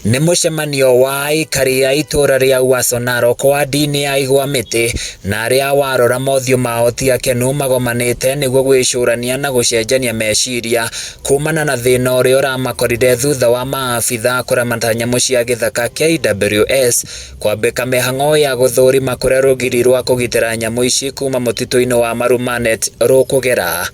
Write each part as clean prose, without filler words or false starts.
Nĩ mũcemanio wa aikari a itũũra rĩa Uaso Narok wadi-inĩ ya Igwa Mĩtĩ, na arĩa warora mothiũ mao ti akenu magomanĩte nĩguo gwĩcũrania na gũcenjania meciria kumana na thĩna ũrĩa ũramakorire thutha wa maabitha kũramata nyamũ cia gĩthaka KWS kwambĩka mĩhang'o ya gũthũrima kũrĩa rũgiri rwa kũgitĩra nyamũ ici kuma mũtitũ-inĩ wa Marumanet rũkũgera.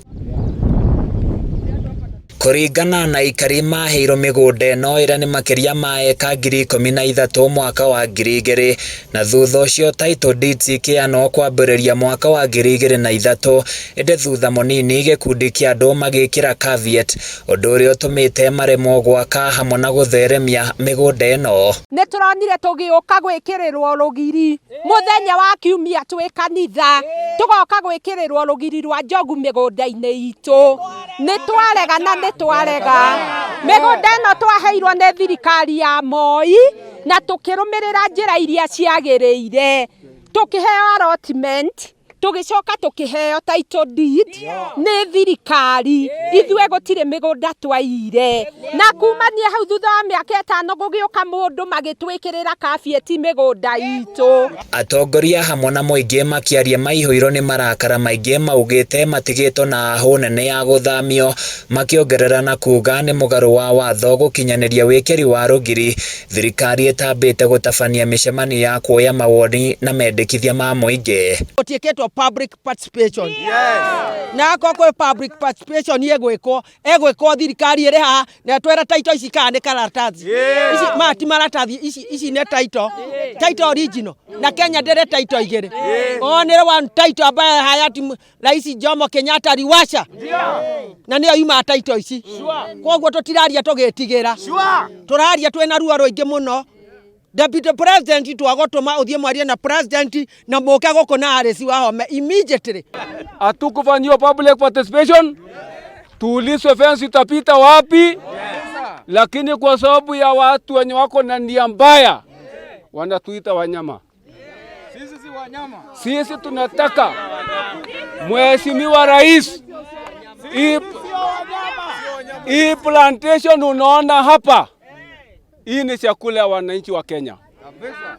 Kũringana na aikari maheirwo mĩgũnda ĩno ĩrĩa nĩ makĩria ma eka 13,000 mwaka wa 2000 na thutha ũcio title deeds ikĩheanwo kwambĩrĩria mwaka wa 2003 ĩndĩ thutha mũnini gĩkundi kĩa andũ magĩkĩra caveat ũndũ ũrĩa ũtũmĩte maremwo gwaka hamwe na gũtheremia mĩgũnda ĩno. Nĩ tũronire tũgĩũka gwĩkĩrĩrwo rũgiri mũthenya wa kiumia twĩ kanitha, tũgoka gwĩkĩrĩrwo rũgiri rwa njogu mĩgũnda-inĩ itũ. Nĩ twarega na nĩ twarega. Mĩgũnda ĩno twaheirwo nĩ thirikari ya Moi na tũkĩrũmĩrĩra njĩra iria ciagĩrĩire. Tũkĩheo allotment, tũgĩcoka tũkĩheo title deed nĩ thirikari. Ithuĩ gũtirĩ mĩgũnda twaiyire. Na kumania hau thutha wa mĩaka 5 gũgĩũka mũndũ magĩtwĩkĩrĩra caveat mĩgũnda itũ. Atongoria hamwe na mũingĩ makĩaria maihũirwo nĩ marakara maingĩ maugĩte matigĩtwo na hũ nene ya gũthamio, makĩongerera na kuga nĩ mũgarũ wa watho gũkinyanĩria wĩkĩri wa rũgiri thirikari ĩtambĩte gũtabania mĩcemanio ya kuoya mawoni na mendekithia ma mũingĩ. Gũtiĩkĩtwo public participation. Na akorwo kwĩ public participation ĩgwĩkwo, ĩgwĩkwo thirikari ĩrĩ haha na ĩtwĩre title ici kana nĩ karatathi. Ici maya ti maratathi, ici nĩ title. Title original. Na Kenya ndĩrĩ title igĩrĩ. Only one title ambayo hayati Rais Jomo Kenyatta aliwasha. Na nĩyo yumaga title ici. Koguo tũtiraria tũgĩtigĩra. Tũraria twĩna ruo rũingĩ mũno. Deputy President twagũtũma ũthiĩ mwarie na President na mũke gũkũ na Alice Wahome immediately. Hatukufanyiwa public participation, tuulizwe fence itapita wapi, lakini kwa sababu ya watu wenye wako na nia mbaya wanatuita wanyama. Sisi tunataka Mheshimiwa Rais, hii plantation unaona hapa, hii ni chakula ya wananchi wa Kenya.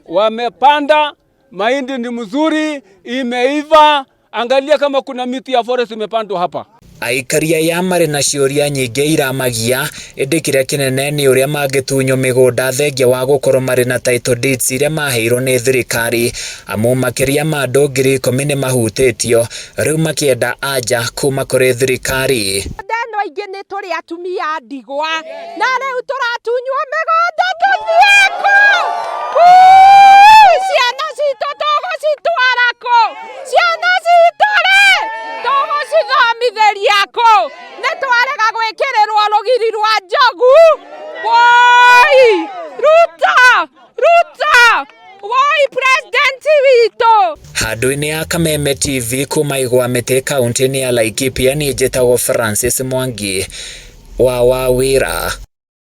Wamepanda mahindi ni mzuri, imeiva. Angalia kama kuna miti ya forest imepandwa hapa. Aikari aya marĩ na ciũria nyingĩ iramagia ĩndĩ kĩrĩa kĩnene nĩ ũrĩa mangĩtunywo mĩgũnda thengia wa gũkorwo marĩ na title deeds iria maheirwo nĩ thirikari, amu makĩria ma andũ 10,000 nĩ mahutĩtio rĩu makĩenda anja kuma kũrĩ thirikari. Mĩgũnda ĩno aingĩ nĩ tũrĩ atumia ndigwa na rĩu tũratunywo mĩgũnda tũthiĩ kũ? Ciana citũ tũgũcitwara kũ? Ciana citũ rĩ tũgũcithomithĩria kũ? Nĩ twarega gwĩkĩrĩrwo rũgiri rwa njogu. Woi Ruto, Ruto, woi president witũ. Handũ-inĩ ya Kameme TV kuma Igwa Mĩtĩ kaunti-inĩ ya Laikipia, niĩ njĩtagwo Francis Mwangi wa Wawĩra.